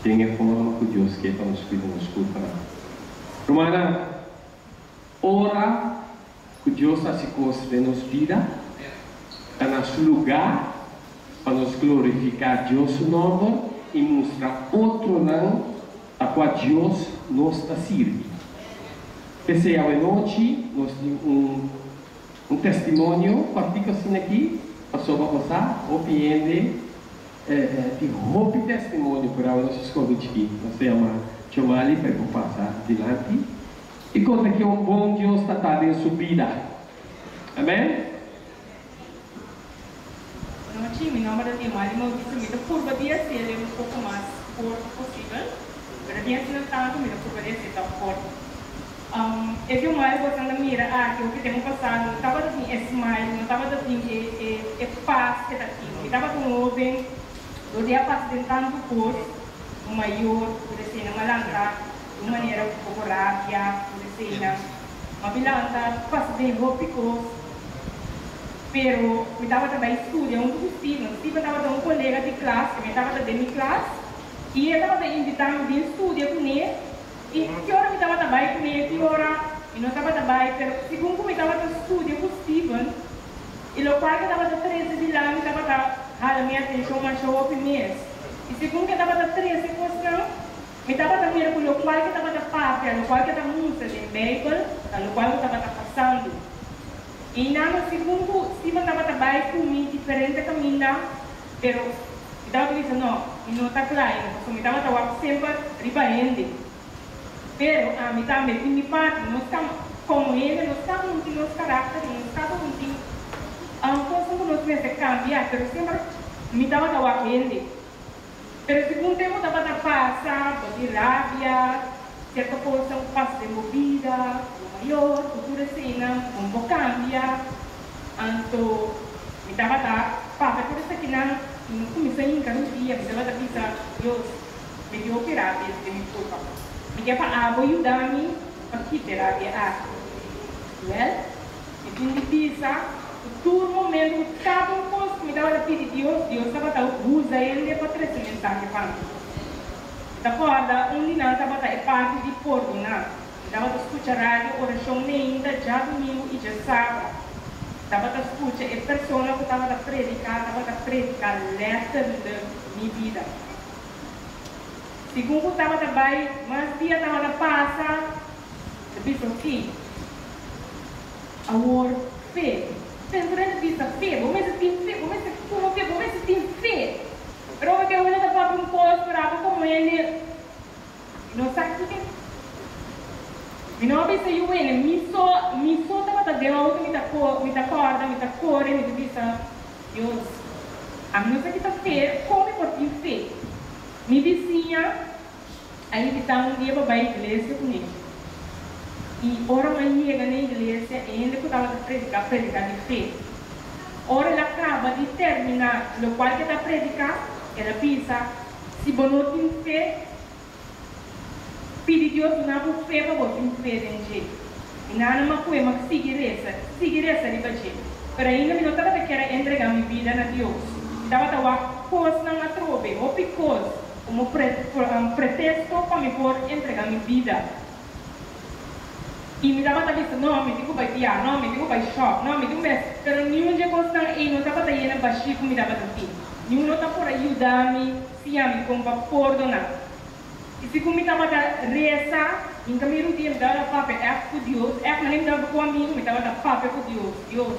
Den e forma ku Dios ke pa nos kuida nos kurpanan. Rumannan, ora ku Dios hasi kos den nos bida, ta na su lugá pa nos glorifiká Dios su nòmber i mustra otronan ta kua Dios nos ta sirbi. P'esei awenochi nos tin un un testimonio kòrtiku asina aki, pasobra bo sa hopi hende Tin hopi testimonio pero awe nos a scoge chikí. Nos ta yama Chomali pa e por pasa dilanti i conta ki un bon Dios ta ta den su bida. Amen. Anochi, mi nomber ta Diomali Mauricio, mi ta purba di haciele un poco mas corto posibel, pero bien asina tanto mi ta purba di hacié toch corto. E Diomali bo esnan ta mira aki hopi tempo pasado no tabata tin e smile, no tabata tin e e e pas ke ta tin. Mi tabata un hoben dor di a pasa den tantu kos, un mayor ku eseinan a lanta di un manera ku poko rabia ku eseinan. Ma mi lanta pasa den hopi kos, pero mi tabata bai studia huntu ku Steven. Steven tabata un kolega di klas, ke mi tabata den mi klas, i e tabata invitá mi bin studia kuné. I ki ora mi tabata bai kuné, ki ora mi no tabata bai, pero segun ku mi tabata studia ku Steven, i lokual ku e tabata trese dilanti tabata hala mi atenshon masha hopi mes. I segun ku e tabata trese kosnan, mi tabata mira ku lokual ku e tabata papia, lokual ku e ta mustra den Beibel, ta lokual ku tabata pasando. I nan, segun ku Steven tabata bai ku mi diferente kaminda, Pero mi tabata bisa, No, mi no ta kla ainda, pasobra mi tabata wak semper riba hende. Pero ami tambe tin mi parti. Nos ta, komo hende, nos kada un tin nos karakter i nos kada un tin kosnan ku nos mester kambia. Pero semper mi tabata wak hende. Pero segun tempu tabata pasa, bo tin rabia, sierto kosnan ku pasa den bo bida, bo mayor, ku tur eseinan, bo no por kambia. Anto mi tabata papia tur esakinan i mi kuminsá hinka rudia. Mi tabata bisa, Dios, mi tin hopi rabia den mi kurpa. Mi ke pa abo yuda mi pa kita e rabia aki. Wèl, mi tin di bisa ku tur momentu ku kada un kos ku mi tabata pidi Dios, Dios tabata usa hende pa trese mensahe pa mi. Mi ta kòrda un di nan tabata e parti di pordoná. Mi tabata skucha radio orashon meinta djadumingu i djasabra. Mi tabata skucha e persona ku tabata prediká tabata prediká lètterlik mi bida. Segun ku tabata bai mas dia tabata pasa, mi ta bisa oké, awor fe. Pensa ta bisa fe, bo mester tin fe, bo mester tuma fe, bo mester tin fe. Pero ora ku e hende ta papia un kos, pero abo komo hende. Mi no sa kiko. Mi no a bisa yu wene, mi so, mi so tabata den auto mi ta ko, mi ta kòrda, mi ta kore, mi ta bisa, Dios, ami no sa ki ta fe, kon mi por tin fe? Mi bisiña a invitá mi un dia pa bai iglesia kuné. I ora mi a yega na iglesia, e hende ku tabata prediká, prediká di fe. Ora el a kaba di terminá lokual ku e ta prediká, el a bisa, Si bo no tin fe, pidi Dios duna bo fe pa bo tin fe den dje. Mi nana m'a kue m'a sigui resa, sigui resa riba dje. Pero ainda mi no tabata kier a entregá mi bida na Dios. Mi tabata wak kosnan atrobe, hopi kos, komo pretesto pa mi por entregá mi bida. I mi tabata bisa, No, mi tin ku bai bia, no, mi tin ku bai shòp, no, mi tin ku bai. Pero niun dje kosnan ei no tabata yena bashí ku mi tabata tin. Niun no ta por a yuda mi siña mi kon pa pordoná. I segun mi tabata resa, hinka mi rudia, mi tabata papia ègt ku Dios, ègt manera mi tabata ku amigu, mi tabata papia ku Dios, Dios,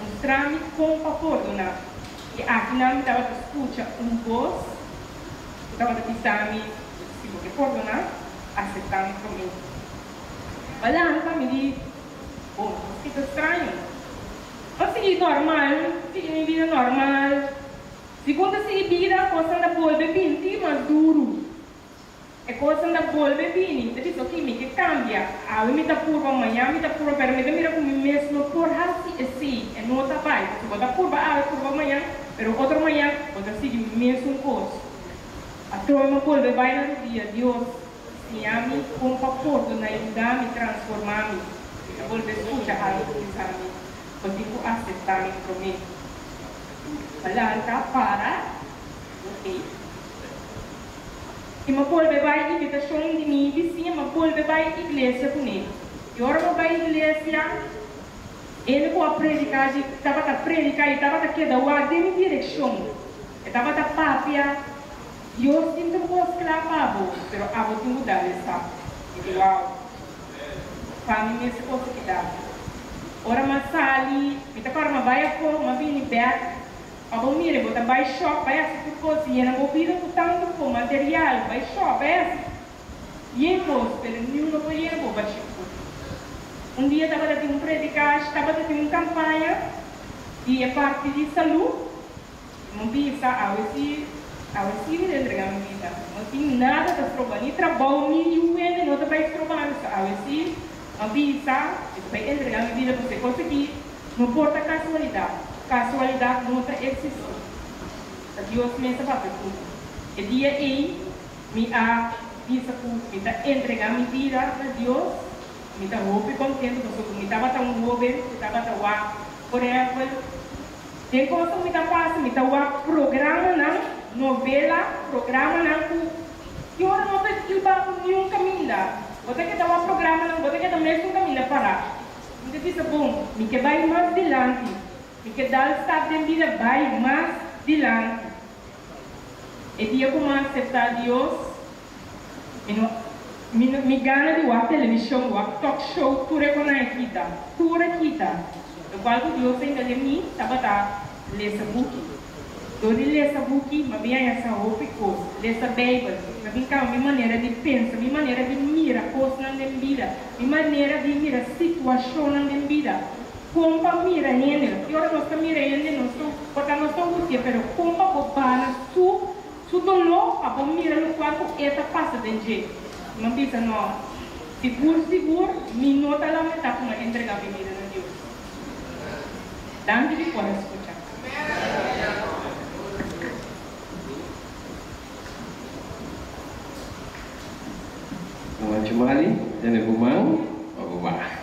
mustra mi kon pa pordoná. I akinan mi tabata skucha un bos ku tabata bisa mi, Si bo ke pordoná, aseptá mi promé. Balansa mi di, Bon, nos kita straño. M'a sigui normal, sigui mi bida normal. Segun ta sigui bida, kosnan ta bolbe binti mas duru. E kosnan ta bolbe bini. Mi ta bisa, Oké, mi ke kambia. Awe mi ta purba, mañan mi ta purba, pero mi ta mira ku mi mes no por hasi esei. E no ta bai. Pasobra bo ta purba awe, purba mañan, pero otro mañan bo ta sigui mesun kos. Atrobe mi bolbe bai na rudia, Dios, siña mi kon pa pordoná, yuda mi, transformá mi. Mi ta bolbe skucha algu ku bisa mi, Bo tin ku aseptá mi promé. Balanta, para, ok. I m'a bolbe bai invitashon di mi bisiña, m'a bolbe bai iglesia kuné. I ora m'a bai iglesia, el ku a prediká dje tabata prediká i tabata keda wak den mi direkshon. E tabata papia, Dios tin tur kos kla pa bo, pero abo tin ku dal e stap. Mi di, Wow! Pa mi mester kos a kita. Ora m'a sali, mi ta kòrda m'a bai afó, m'a bini bèk. Pa bo mira, bo ta bai shop, bai hasi tur kos, yena bo bida ku tantu ku material, bai shop, bai hasi yen kos, pero niun no por yena bo bashí ku. Un dia tabata tin un predikash, tabata tin un kampaña di e parti di salú, i mi bisa, Awe si, awe si mi ta entregá mi bida. No tin nada ta stroba, ni trabou, ni yu hende no ta bai stroba mi. So awe si, mi bisa, mi ta bai entregá mi bida pasobra e kos aki No por ta casualidad. Casualidad no ta existi. Ta Dios mes a papia cu mi. E dia ey mi a bisa cu mi ta entrega mi bida na Dios. Mi ta hopi contento pasobra cu mi tabata un hoben cu tabata wak, por ehempel, den cos cu mi ta pasa mi ta wak programanan, novela, programanan cu ki ora no ta hiba niun caminda. Bo ta keda wak programanan, bo ta keda mesun caminda para. Mi ta bisa bon, mi ke bai mas dilanti. Mi ke dal stap den bida bai mas dilanti. E dia ku mi a aseptá Dios, mi no mi no mi gana di wak televishon, wak talk show, tur e konan e kita, tur a kita. Lokual ku Dios a hinka den mi tabata lesa buki. Dor di lesa buki, mi a bin haña sa hopi kos. Lesa Beibel, mi a bin kambia mi manera di pensa, mi manera di mira kosnan den bida, mi manera di mira situashonnan den bida. Kon pa mira hende. Ki ora nos ta mira hende, nos ta, por ta nos ta husg'é, pero kon pa bo bana su, su doló, pa bo mira lokual ku e ta pasa den dje. Mi a bisa, No, sigur sigur mi no ta lamentá ku mi a entregá mi bida na Dios. Danki di por a skucha. Mama Chumali, tene bo man pa bo baha.